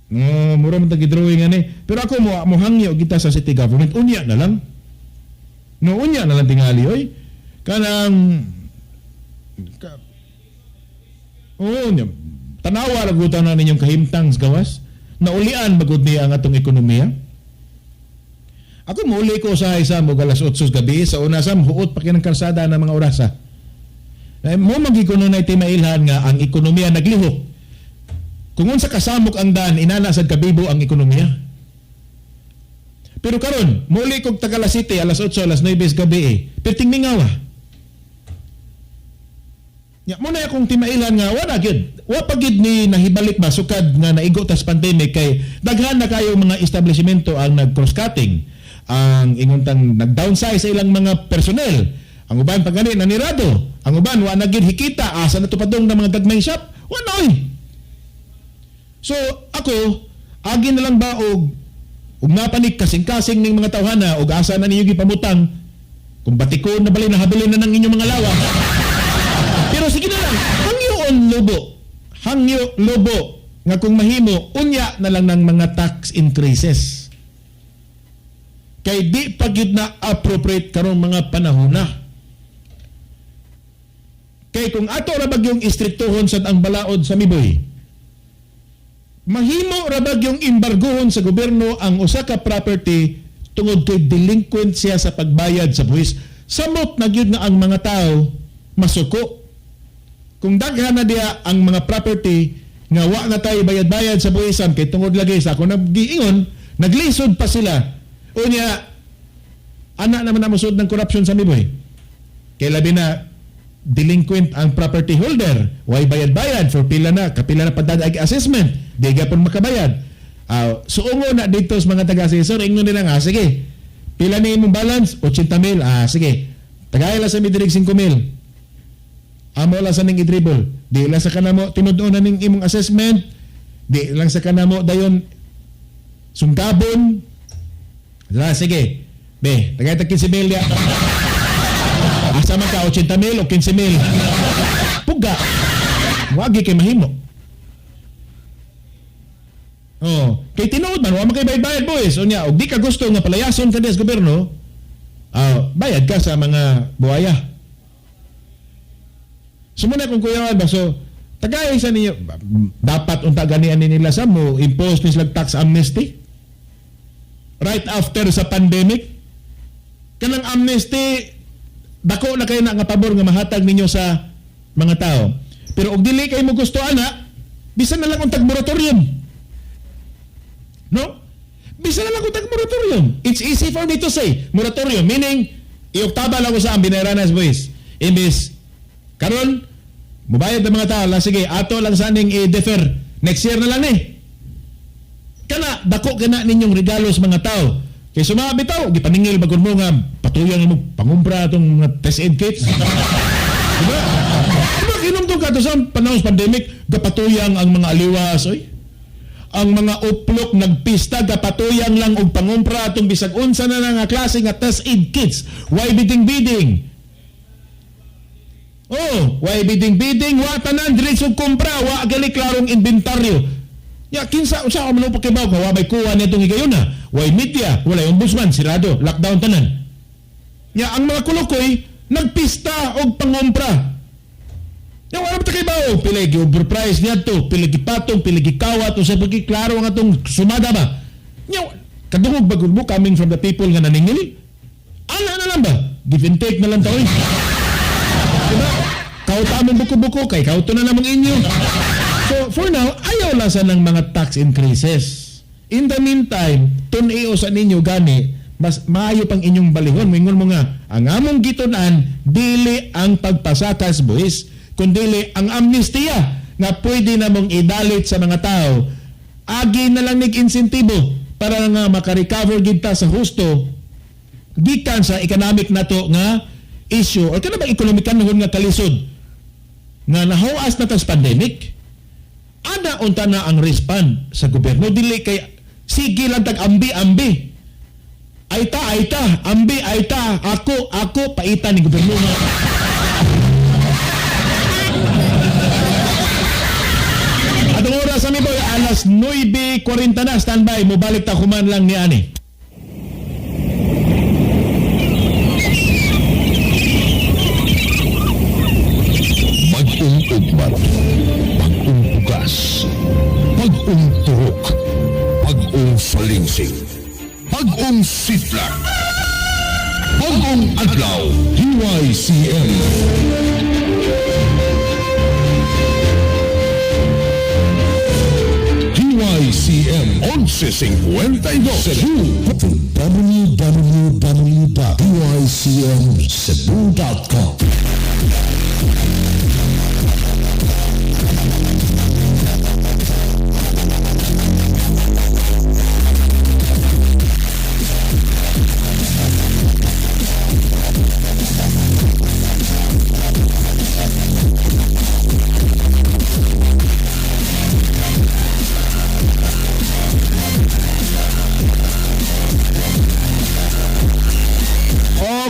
No, mura man tagi drawing ani. Pero ako mo mohangyo kita sa city government, unya na lang. No, unya na lang tingali oy. Kanang ka, oo, nya, tanawa ra gud na ninyong kahimtang sa gawas. Naulian magud niya ang atong ekonomiya. Ako muuli ko sa isa mo alas 8 sa gabi sa una sa huot pa kinang kalsada ng mga orasa. Eh, mo magikuno na timailhan nga ang ekonomiya naglihok. Kung unsa kasamok ang daan, inana sad kabibo ang ekonomiya. Pero karon, muli kog Tagala City alas 8, alas 9 sa gabi eh. Pero tingmingaw ah. Ya, mo na akong timailan nga wala gyud. Wa pa gyud ni nahibalik ba sukad nga naigo tas pandemic kay daghan na kayo mga establishmento ang nag cross cutting. Ang ingon tang nag-downsize sa ilang mga personnel. Ang uban pag gani nanirado. Ang uban wa na gyud hikita, asa na tupadong ng mga gagmay shop. Wa na oy. So ako agi na lang ba og ug napanik kasing-kasing ning mga tawhana og asa na ninyo gipamutang kung batikon na bali nahabilin na ng inyong mga lawa. Pero sige na lang, hangyoon lobo. Hangyo lobo nga kung mahimo unya na lang ng mga tax increases. Kay di pa gyud na appropriate karong mga panahon na. Kay kung ato ra bagyong istriktuhon sad ang balaod sa miboy, mahimo ra bagyong embargohon sa gobyerno ang usa ka property tungod kay delinquent siya sa pagbayad sa buwis. Samot na gyud nga ang mga tao masuko. Kung daghan na diya ang mga property nga wa na tayo bayad-bayad sa buwisan kay tungod lagi sa ako naggiingon, naglisod pa sila. Unya, ana naman na musod ng corruption sa miboy. Kay labi na delinquent ang property holder, way bayad-bayad for pila na, kapila na padadag assessment, di gapon makabayad. Suungo na dito sa mga taga-assessor, ingon nila nga, sige, pila na imong balance? 80 mil. Ah, sige. Tagay lang sa midirig 5 mil. Amo lang sa ning i-dribble. Di lang sa kanamo tinud-on na ning imong assessment. Di lang sa kanamo dayon sungkabon. Ah, sige. Be, tagay tag 15 mil ya. Asa man ka, 80 mil o 15 mil? Puga. Wagi kay mahimo. Oh, kay tinuod man wa man kay bayad-bayad, boys. Unya, og di ka gusto nga palayason ka sa gobyerno, bayad ka sa mga buhaya. Sumuna kung kuya ba, so tagay sa ninyo dapat unta ganian ni nila sa mo impose ni sila tax amnesty right after sa pandemic. Kanang amnesty dako na kayo na nga pabor nga mahatag ninyo sa mga tao. Pero og dili kay mo gusto ana, bisan na lang untag moratorium. No? Bisa na lang kung tag moratorium. It's easy for me to say moratorium, meaning ioktaba lang ko sa ang binayaran sa buwis. Imbis karon mubayad ng mga tao lang, sige, ato lang saning i-defer, next year na lang eh. Kana dako kana ninyong regalo sa mga tao. Kay suma bitaw gipaningil bagod mo nga patuyan mo pangumpra atong mga test aid kits. Diba? Diba kinumtong ka sa panahon sa pandemic, gapatuyang ang mga aliwas, oy. Ang mga uplok nagpista, gapatuyang lang og pangumpra atong bisag unsa na nga klase nga test aid kits. Why bidding bidding? Oh, why bidding bidding? Wa tanan diretso kumpra, wa gali klarong inventaryo. Ya kinsa usa ka man pakibaw ka wa may kuha nitong higayuna. Way media, wala ombudsman, sirado, lockdown tanan. Ya ang mga kulukoy nagpista og pangumpra. Ya wala ta kay bawo, pila gi overprice niadto, pila gipatong, pila gikawat, usa pa klaro ang atong sumada ba. Ya kadungog bagud mo coming from the people nga naningil. Ana na lang ba? Give and take na lang ta oy. Diba? Kauta mong buko-buko kay kauto na namang inyo. So for now, ayaw lang sa ng mga tax increases. In the meantime, tun-iyo sa ninyo gani, mas maayo pang inyong balihon. Mingon mo nga, ang among gitun-an, dili ang pagpasakas buwis, kundili ang amnestiya nga pwede na mong idalit sa mga tao. Agi na lang nig insentibo para nga makarecover gid ta sa husto gikan sa economic nato nga issue or kana bang ekonomikan nga kalisod nga nahuas na tas pandemic. Ana unta na ang respond sa gobyerno, dili kay sige lang tag ambi-ambi, ayta ayta ambi ayta ako ako paita ni gobyerno nga. Atong oras sa boy, alas 9:40 na. Standby, mobalik ta human lang ni ani. Bag-ong ugmat, bag-ong bugas, bag-ong turok, bag-ong salingsing, bag-ong sidlak, bag-ong adlaw, DYCM. DYCM 1152 Cebu. www.dycmcebu.com.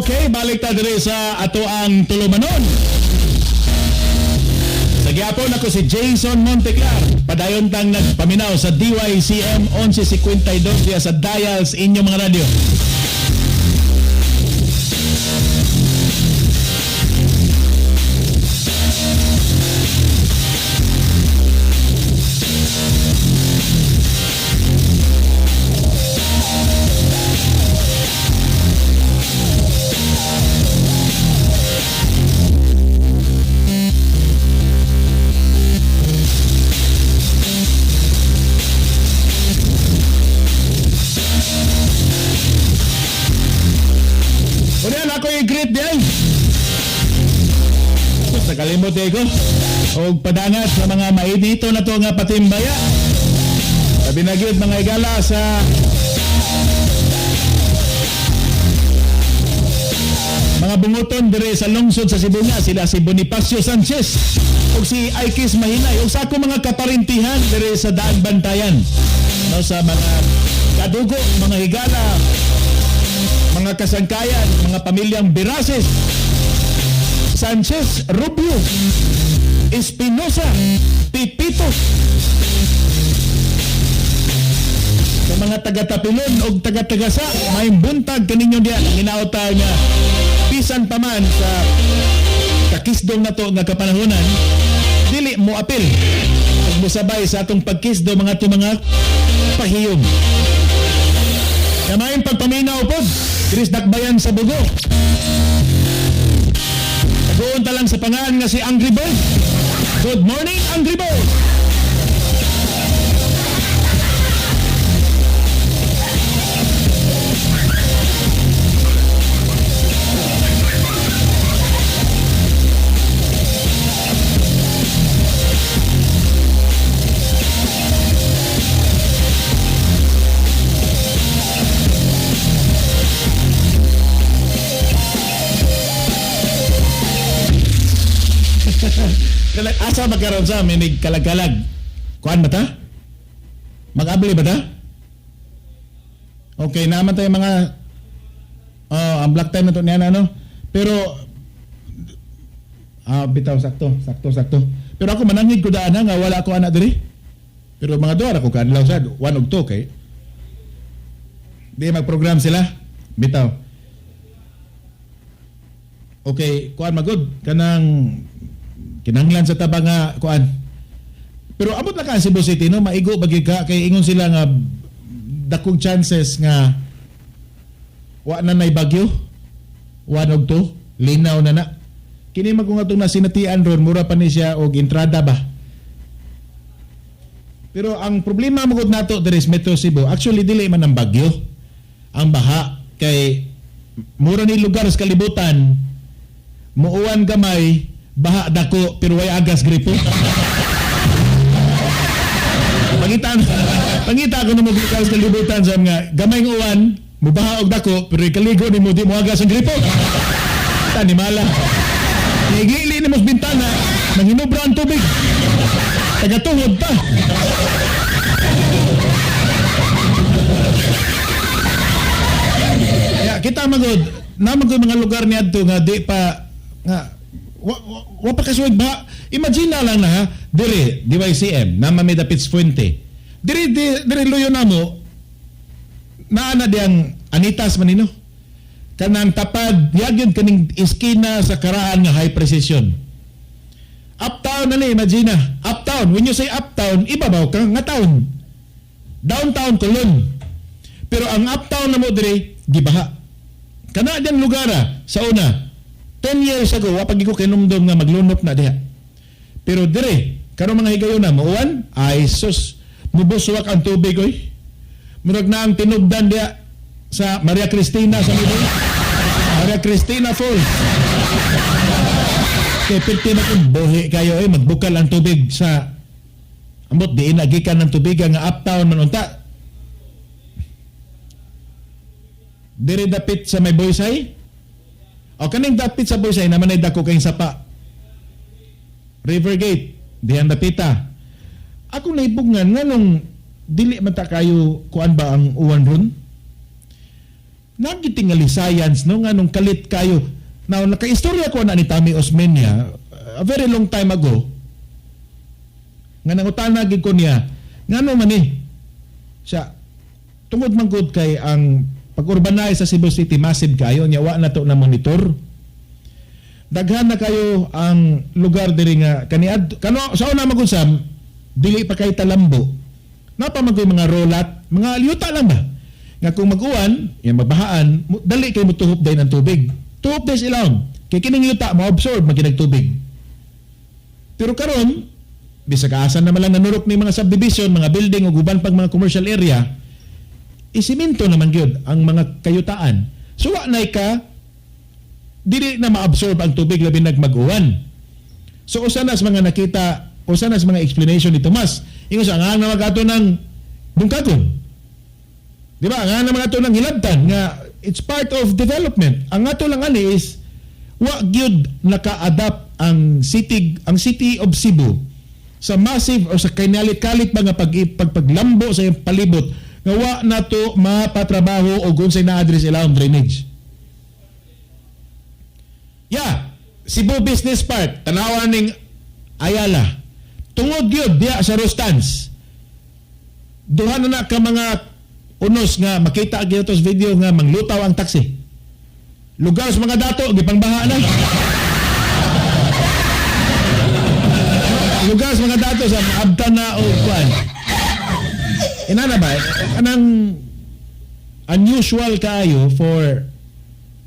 Okay, balik ta diri sa ato ang tulumanon. Sa gyapon ako si Jason Monteclar. Padayon tang nagpaminaw sa DYCM 1152 diya sa dials inyong mga radyo. Unya ako i-greet diyan. Nakalimot eh ko. Og padangat sa mga maidito na to nga patimbaya. Sabi na gyud mga igala sa mga bunguton dire sa lungsod sa Sibonga, sila si Bonifacio Sanchez ug si Aikis Mahinay ug sa ako mga kaparintihan dire sa Daan Bantayan, no, sa mga kadugo, mga higala, mga kasangkayan, mga pamilyang Birases, Sanchez, Rubio, Espinosa, Pipito, sa mga taga-Tapilon o taga-Tagasa, may buntag kaninyo diyan ang inauta nga bisan pa man sa kakisdong na to nga kapanahonan, dili mo apil ug mosabay sa atong pagkisdo mga to mga pahiyom. Kamayin pagpaminaw pod, Chris Dakbayan sa Bugo. Tagoon ta lang sa pangalan nga si Angry Bird. Good morning, Angry Bird! Asa ba karon sa minig kalag-kalag? Kuan ba ta? Mag-abli ba ta? Okay, naman tayo mga, oh, ang block time na to niya na, no? Pero bitaw, sakto, sakto, sakto. Pero ako mananghid ko daan ha, nga wala ako anak diri. Pero mga duha ra ko kaadlaw sad, 1 ug 2 kay di magprogram sila. Bitaw. Okay, kuan magud kanang kinahanglan sa taba nga kuan. Pero amot na ka ang Cebu City, no, maigo bagi ka kay ingon sila nga dakong chances nga wa na nay bagyo. 1 og 2, linaw na na. Kini man kung atong nasinatian ron, mura pa ni siya og entrada ba. Pero ang problema mo gud nato diri sa Metro Cebu, actually dili man ang bagyo. Ang baha kay mura ni lugar sa kalibutan, muuwan gamay, baha dako, pero way agas gripo. Pangita ako nimo lugar sa kalibutan sa nga gamay nga uwan, mubaha og dako, pero ikaligo nimo di mo agas ang gripo. Tani mala. Nigili nimo sa bintana, nanghinubra ang tubig. Tagatuhod pa. Ya, kita magod, namag mga lugar niadto nga di pa nga wa pa kasuwag ba? Imagine na lang na ha, dire DYCM, nama mi dapit sa Fuente. Dire dire luyo namo naa na diyang Anitas manino. Kanang tapad, yagyon kaning iskina sa karaan nga high precision. Uptown na ni, imagine na. Uptown. When you say uptown, ibabaw ka nga town. Downtown, Colon. Pero ang uptown na mo dire, gibaha. Kana diyang lugar ah, sa una, 10 years ago, wa pag ko kinumdum nga maglunop na diha. Pero dire, karon mga higayon na, muuan, ay sus, mubuswak ang tubig oy. Murag na ang tinubdan diha sa Maria Cristina sa Middle. Maria Cristina Falls. Kay pirti na kung buhi kayo eh, magbukal ang tubig sa ambot diin na gikan ng tubig nga uptown man unta. Dire dapit sa may Boysay. O kaning dapit sa Boysay naman ay dako kayong sapa. Rivergate, dihan dapita. Ako naibugnan nganong dili man ta kayo kuan ba ang uwan ron? Nagitingali science, no, nganong kalit kayo. Now nakaistorya ko na ni Tami Osmeña a very long time ago. Nga nangutana gid ko niya, ngano man ni? Siya tungod man gud kay ang pag-urbanize sa Cebu City massive kayo nya wa na to na monitor. Daghan na kayo ang lugar diri nga kaniad kano sa una man gud sam dili pa kay talambo. Napa man koy mga rolat, mga yuta lang ba? Nga kung mag-uwan, yan mabahaan, dali kay motuhop dayon ang tubig. Tuhop dayon sa ilawom. Kay kining yuta mo-absorb maginag tubig. Pero karon bisag asa naman lang nanurok ni mga subdivision, mga building ug uban pag mga commercial area, isiminto naman gyud ang mga kayutaan. So wa nay ka dili na ma-absorb ang tubig labi nag mag-uwan. So usa na sa mga nakita, usa na sa mga explanation ni Tomas. Ingon siya, ang na magato ng bungkagon. Di ba? Ang na magato ng hilabtan nga it's part of development. Ang ato lang ani is wa gyud naka-adapt ang city of Cebu sa massive o sa kinalit-kalit ba nga pagpaglambo sa iyang palibot nga wa na to mapatrabaho o unsay na-address ilahong drainage. Yeah, Cebu Business Park, tanawan ning Ayala. Tungod gyud diya sa Rustans. Duha na na ka mga unos nga makita gyud to sa video nga manglutaw ang taxi. Lugar sa mga dato gipangbaha na. Lugar sa mga dato sa maabtan na o kuan. Inana ba? Anang unusual kaayo for,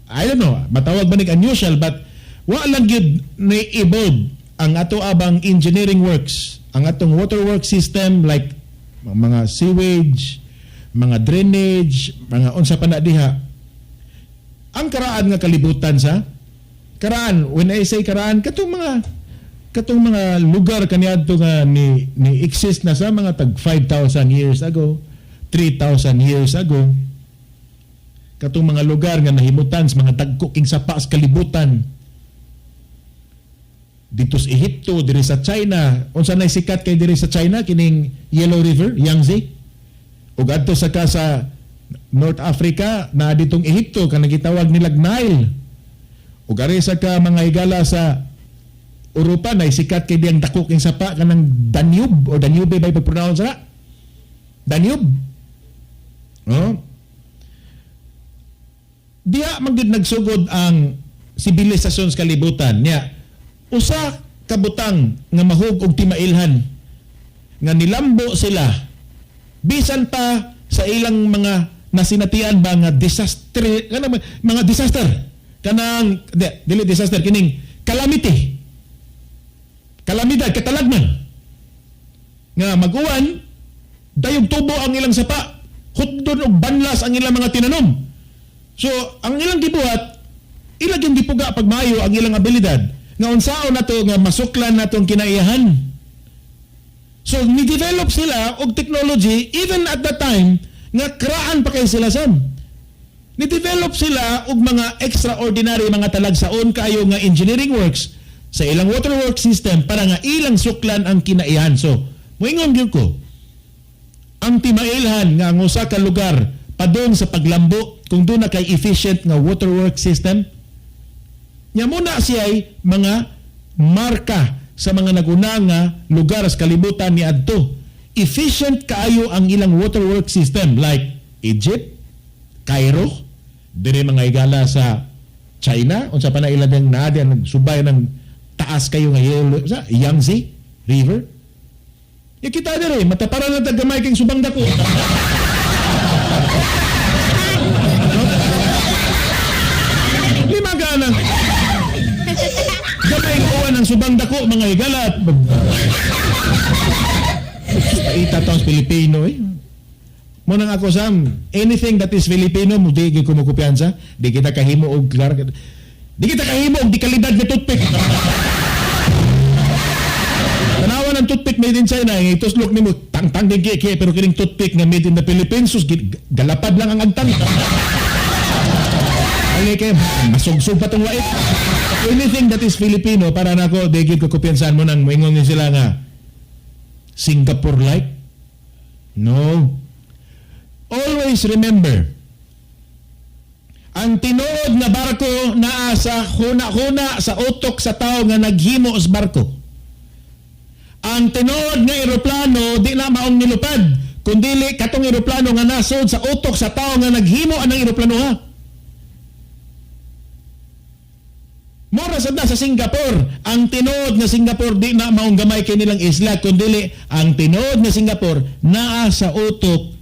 I don't know, matawag ba nig unusual, but wa lang gyud ni evolve ang ato abang engineering works, ang atong waterworks system like mga sewage, mga drainage, mga unsa pa na diha. Ang karaan nga kalibutan sa karaan, when I say karaan, katong mga lugar kaniadto nga ni exist na sa mga tag 5,000 years ago, 3,000 years ago. Katong mga lugar nga nahimutan sa mga dagko king sapa sa kalibutan. Dito sa Ehipto, diri sa China. Unsa nay sikat kay diri sa China kining Yellow River, Yangtze. Ug adto sa ka sa North Africa na ditong Ehipto kanang gitawag nilag Nile. Ug ari sa ka mga higala sa Europa na sikat kay diyang dako king sapa kanang Danube o Danube ba pag-pronounce na? Danube. No? Diha man gyud nagsugod ang sibilisasyon sa kalibutan niya. Usa ka butang nga mahug og timailhan nga nilambo sila bisan pa sa ilang mga nasinatian ba nga disaster, kanang mga disaster, kanang di, dili disaster, kining calamity, kalamidad, katalagman nga mag-uwan, dayog tubo ang ilang sapa, hutdon og banlas ang ilang mga tinanom. So ang ilang gibuhat, ilang yung gipuga pagmayo ang ilang abilidad nga unsaon nato nga masuklan natong kinaiyahan. So ni-develop sila og technology even at that time nga kraan pa kay sila, Sam. Ni-develop sila og mga extraordinary, mga talagsaon kaayo nga engineering works sa ilang waterwork system para nga ilang suklan ang kinaiyahan. So, moingon gyud ko, ang timailhan nga ang usa ka lugar padung sa paglambo kung duna kay efficient nga waterwork system nya, muna siya'y mga marka sa mga naguna nga lugar sa kalibutan ni adto. Efficient kaayo ang ilang waterwork system, like Egypt, Cairo, dire mga higala sa China, unsa pa na ilang diyang naa diyan nagsubay ng taas kayo nga yellow, sa Yangtze River. Ya kita dire, mataparan lang tag gamay kay subang dako. No? Lima ganang gamay uwan ang subang dako, mga higala. Paita taong Pilipino eh. Mo nang ako, Sam, anything that is Filipino, mo di gyud ko mokumpiyansa, di kita kahimo og klar. Di kita kahimo og di kalidad nga toothpick. Tanawa ng toothpick made in China, nga ituslok nimo tang-tang din kay, pero kining toothpick nga made in the Philippines, sus, galapad lang ang agtang. Ay kay masugsog pa tong wait. Anything that is Filipino, para nako di gyud ko kumpiyansahan. Mo nang moingon ni sila nga Singapore like. No. Always remember, ang tinuod nga barko naa sa huna-huna, sa utok sa tao nga naghimo sa barko. Ang tinuod nga eroplano di na maong nilupad, kundili katong eroplano nga nasod sa utok sa tao nga naghimo anang eroplano ha. Mura sad na sa Singapore. Ang tinuod nga Singapore di na maong gamay kay nilang isla, kundili ang tinuod nga Singapore naa sa utok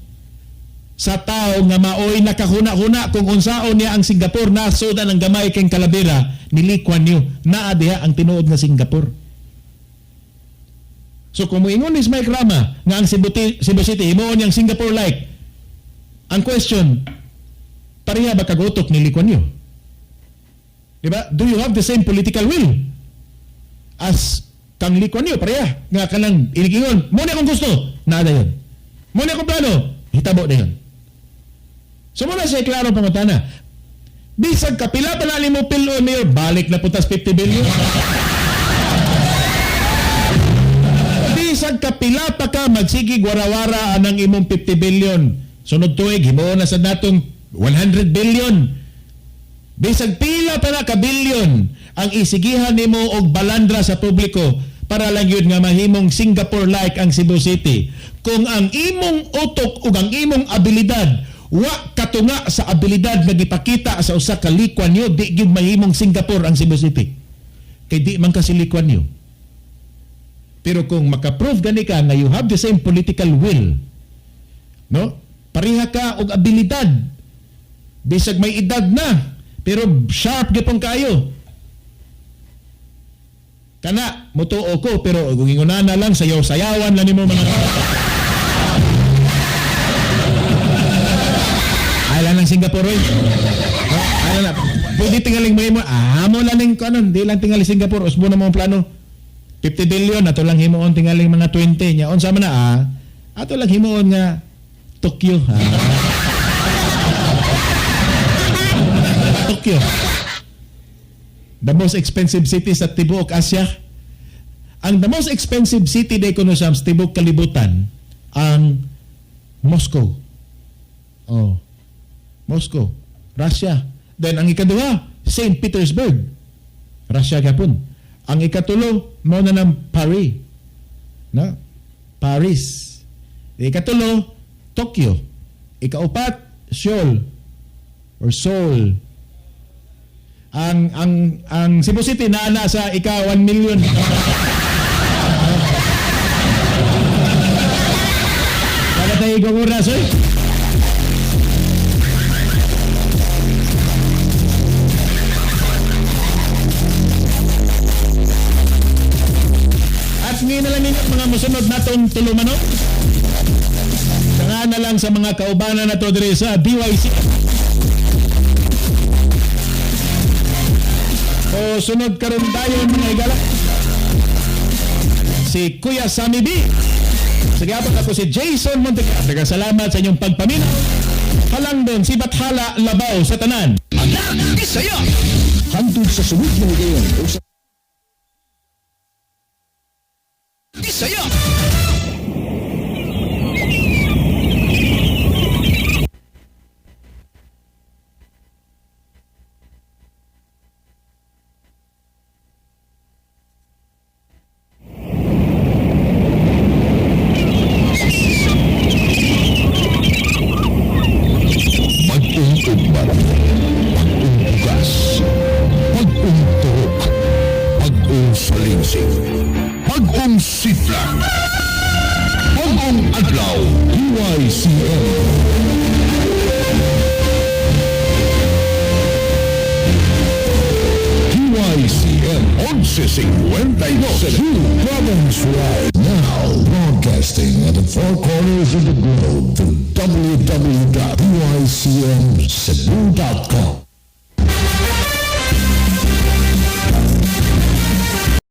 sa tao nga maoy nakahuna-huna kung unsaon niya ang Singapore. Nasod ang gamay kay kalabera ni Lee Kuan Yew. Naa diha ang tinuod nga Singapore. So kung moingon ni Mike Rama nga ang Cebu City himuon niyang Singapore-like, ang question, pareha ba kag-utok ni Lee Kuan Yew? Diba? Do you have the same political will as kang Lee Kuan Yew? Pareha nga kanang inigingon, mo na akong gusto, naa dayon. Mo na akong plano, hitabo dayon. So mo na siya klaro pangutana. Bisag kapila pa na mo pilon, Mayor, balik na putas 50 billion. Bisag kapila pa ka magsige warawara anang imong 50 billion. Sunod tuig himuon na sa natong 100 billion. Bisag pila pa na ka billion ang isigihan nimo og balandra sa publiko para lang yun nga mahimong Singapore-like ang Cebu City. Kung ang imong utok ug ang imong abilidad wa katunga sa abilidad nga gipakita sa usa ka Lee Kuan Yew, di gyud mahimong Singapore ang Cebu City. Kay di man ka si Lee Kuan Yew. Pero kung makaprove gani ka nga you have the same political will, no? Pareha ka og abilidad. Bisag may edad na, pero sharp gyapon kayo. Kana mutuo ko, pero kung ingonana lang sayaw-sayawan lang nimo mga Ay lang ng Singapore oy. No, ay lang. Pwede tingaling mo, mo lang ning kanon, di lang tingali Singapore, usbo na mo ang plano. 50 billion ato lang himuon tingaling mga 20 nya. Unsa man na ato lang himuon nga Tokyo. Tokyo. The most expensive city sa tibuok Asia. Ang the most expensive city day kuno sa tibok kalibutan ang Moscow. Oh. Moscow, Russia. Then ang ikaduha, St. Petersburg. Russia gyapon. Ang ikatulo mao na ng Paris. No? Paris. Ikatulo, Tokyo. Ikaupat, Seoul or Seoul. Ang Cebu City naa na sa ika 1 million. Wala tayo igong oras, oy. At ngayon na lang ninyo mga musunod natong tulumanon. Sanga na lang sa mga kaubanan na to diri sa DYC. O sunod karon tayo, mga higala. Si Kuya Sammy B. Sige ako si Jason Montecar. Daghang salamat sa inyong pagpaminaw. Halangdon si Bathala Labaw sa tanan. Anak Bisaya. Hantod sa sunod na higayon o sa Bisaya. Bag-ong ugmat, bag-ong bugas, bag-ong turok, bag-ong salingsing, bag-ong sigla, bag-ong adlaw, DYCM. DYCM 1152 Cebu Province Wide. Now broadcasting at the four corners of the globe to www.dycmcebu.com.